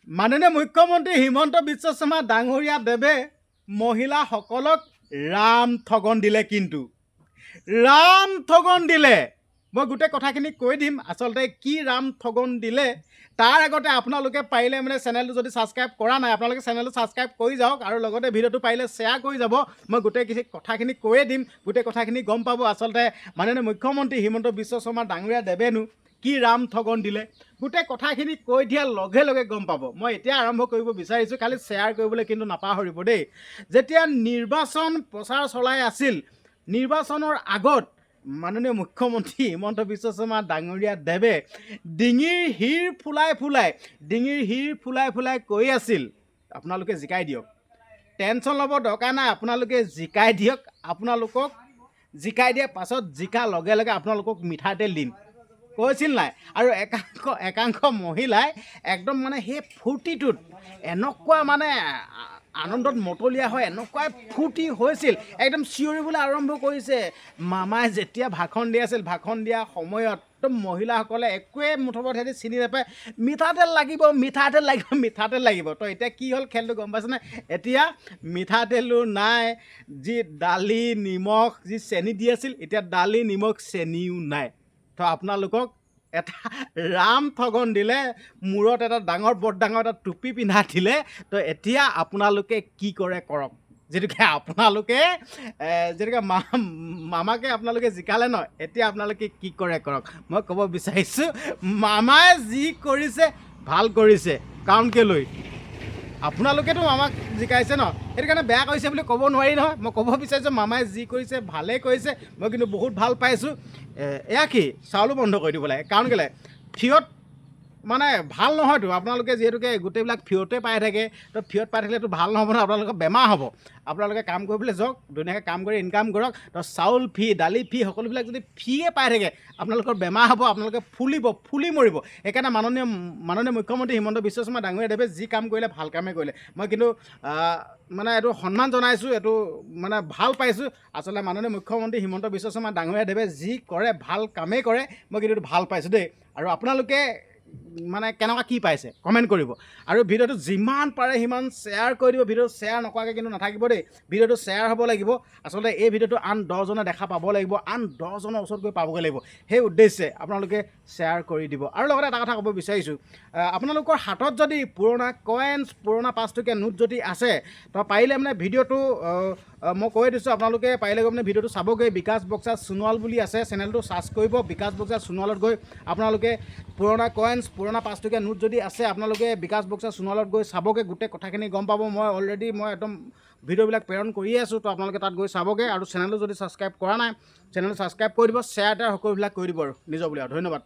মাননীয় মুখ্যমন্ত্ৰী হিমন্ত বিশ্ব শৰ্মা ডাঙৰীয়া দেৱে মহিলাসকলক ৰাম ঠগন দিলে, কিন্তু ৰাম ঠগন দিলে। মই গোটেই কথাখিনি কৈ দিম, আচলতে কি ৰাম ঠগন দিলে। তাৰ আগতে আপোনালোকে পাৰিলে মানে চেনেলটো যদি ছাবস্ক্ৰাইব কৰা নাই, আপোনালোকে চেনেলটো ছাবস্ক্ৰাইব কৰি যাওক আৰু লগতে ভিডিঅ'টো পাৰিলে শ্বেয়াৰ কৰি যাব। মই গোটেই কিছু কথাখিনি কৈয়ে দিম, গোটেই কথাখিনি গম পাব আচলতে মাননীয় মুখ্যমন্ত্ৰী হিমন্ত বিশ্ব শৰ্মা ডাঙৰীয়া দেৱেনো কি ৰাম ঠগন দিলে। গোটেই কথাখিনি কৈ দিয়াৰ লগে লগে গম পাব। মই এতিয়া আৰম্ভ কৰিব বিচাৰিছোঁ, খালি শ্বেয়াৰ কৰিবলৈ কিন্তু নাপাহৰিব দেই। যেতিয়া নিৰ্বাচন প্ৰচাৰ চলাই আছিল, নিৰ্বাচনৰ আগত মাননীয় মুখ্যমন্ত্ৰী হিমন্ত বিশ্ব শৰ্মা ডাঙৰীয়া দেৱে ডিঙিৰ শিৰ ফুলাই ফুলাই, ডিঙিৰ শিৰ ফুলাই ফুলাই কৈ আছিল, "আপোনালোকে জিকাই দিয়ক, টেনশ্যন ল'ব দৰকাৰ নাই, আপোনালোকে জিকাই দিয়ক। আপোনালোকক জিকাই দিয়াৰ পাছত, জিকাৰ লগে লগে আপোনালোকক মিঠাতেল দিম।" কৈছিল নাই? আৰু একাংশ একাংশ মহিলাই একদম মানে সেই ফূৰ্তিটোত এনেকুৱা মানে আনন্দত মতলীয়া হৈ এনেকুৱাই ফূৰ্তি হৈছিল, একদম চিঞৰিবলৈ আৰম্ভ কৰিছে। মামাই যেতিয়া ভাষণ দি আছিল, ভাষণ দিয়া সময়ত একদম মহিলাসকলে একোৱে মুঠতে সিহঁতি চিনি নাপায়, "মিঠাতেল লাগিব, মিঠাতেল লাগিব, মিঠাতেল লাগিব।" তো এতিয়া কি হ'ল খেলটো গম পাইছেনে? এতিয়া মিঠাতেলো নাই। যি দালি, নিমখ, যি চেনি দি আছিল, এতিয়া দালি, নিমখ, চেনিও নাই। তো আপোনালোকক এটা ৰাম ঠগন দিলে, মূৰত এটা ডাঙৰ, বৰ ডাঙৰ এটা টুপি পিন্ধা দিলে। তো এতিয়া আপোনালোকে কি কৰে কৰক। যিহেতুকে আপোনালোকে যিহেতুকে মামাকে আপোনালোকে জিকালে ন, এতিয়া আপোনালোকে কি কৰে কৰক। মই ক'ব বিচাৰিছোঁ, মামাই যি কৰিছে ভাল কৰিছে। কাৰণ কেলৈ, আপোনালোকেতো মামাক জিকাইছে ন, সেইটো কাৰণে বেয়া কৰিছে বুলি ক'ব নোৱাৰি নহয়। মই ক'ব বিচাৰিছোঁ, মামাই যি কৰিছে ভালেই কৰিছে। মই কিন্তু বহুত ভাল পাইছোঁ। এয়া কি চাউলো বন্ধ কৰি দিব লাগে। কাৰণ কেলৈ, ফ্ৰীত মানে ভাল নহয়তো। আপোনালোকে যিহেতুকে গোটেইবিলাক ফ্ৰীতে পাই থাকে, তো ফ্ৰীত পাই থাকিলেতো ভাল নহ'ব ন, আপোনালোকৰ বেমাৰ হ'ব। আপোনালোকে কাম কৰিবলৈ যাওক, ধুনীয়াকৈ কাম কৰি ইনকাম কৰক। তো চাউল ফ্ৰী, দালি ফ্ৰী, সকলোবিলাক যদি ফ্ৰীয়ে পাই থাকে, আপোনালোকৰ বেমাৰ হ'ব, আপোনালোকে ফুলিব, ফুলি মৰিব। সেইকাৰণে মাননীয় মাননীয় মুখ্যমন্ত্ৰী হিমন্ত বিশ্ব শৰ্মা ডাঙৰীয়াদেৱে যি কাম কৰিলে ভাল কামেই কৰিলে। মই কিন্তু মানে এইটো সন্মান জনাইছোঁ, এইটো মানে ভাল পাইছোঁ। আচলতে মাননীয় মুখ্যমন্ত্ৰী হিমন্ত বিশ্ব শৰ্মা ডাঙৰীয়াদেৱে যি কৰে ভাল কামেই কৰে। মই কিন্তু এইটো ভাল পাইছোঁ দেই। আৰু আপোনালোকে মানে কেনেকুৱা কি পাইছে কমেণ্ট কৰিব আৰু ভিডিঅ'টো যিমান পাৰে সিমান শ্বেয়াৰ কৰি দিব। ভিডিঅ'টো শ্বেয়াৰ নকৰাকৈ কিন্তু নাথাকিব দেই। ভিডিঅ'টো শ্বেয়াৰ হ'ব লাগিব। আচলতে এই ভিডিঅ'টো আন 10জনে দেখা পাব লাগিব, আন 10জনৰ ওচৰত গৈ পাবগৈ লাগিব। সেই উদ্দেশ্যে আপোনালোকে শ্বেয়াৰ কৰি দিব। আৰু লগতে এটা কথা ক'ব বিচাৰিছোঁ, আপোনালোকৰ হাতত যদি পুৰণা কইনছ, পুৰণা 5 টকীয়া নোট যদি আছে, তো পাৰিলে মানে ভিডিঅ'টো মই কৈ দিছোঁ, আপোনালোকে পাৰিলে গৈ মানে ভিডিঅ'টো চাবগৈ। বিকাশ বক্সা সোণোৱাল বুলি আছে চেনেলটো, চাৰ্চ কৰিব। বিকাশ বক্সা সোণোৱালত গৈ আপোনালোকে পুৰণা কইনছ, পুৰণা 5 টকীয়া নোট যদি আছে, আপোনালোকে বিকাশ বক্সা সোণোৱালত গৈ চাবগৈ, গোটেই কথাখিনি গম পাব। মই অলৰেডি মই একদম ভিডিঅ'বিলাক প্ৰেৰণ কৰিয়ে আছোঁ। তো আপোনালোকে তাত গৈ চাবগৈ আৰু চেনেলটো যদি ছাবস্ক্ৰাইব কৰা নাই, চেনেলটো ছাবস্ক্ৰাইব কৰি দিব, শ্বেয়াৰ তেয়াৰ সকলোবিলাক কৰি দিব আৰু নিজৰ বুলি আৰু ধন্যবাদ।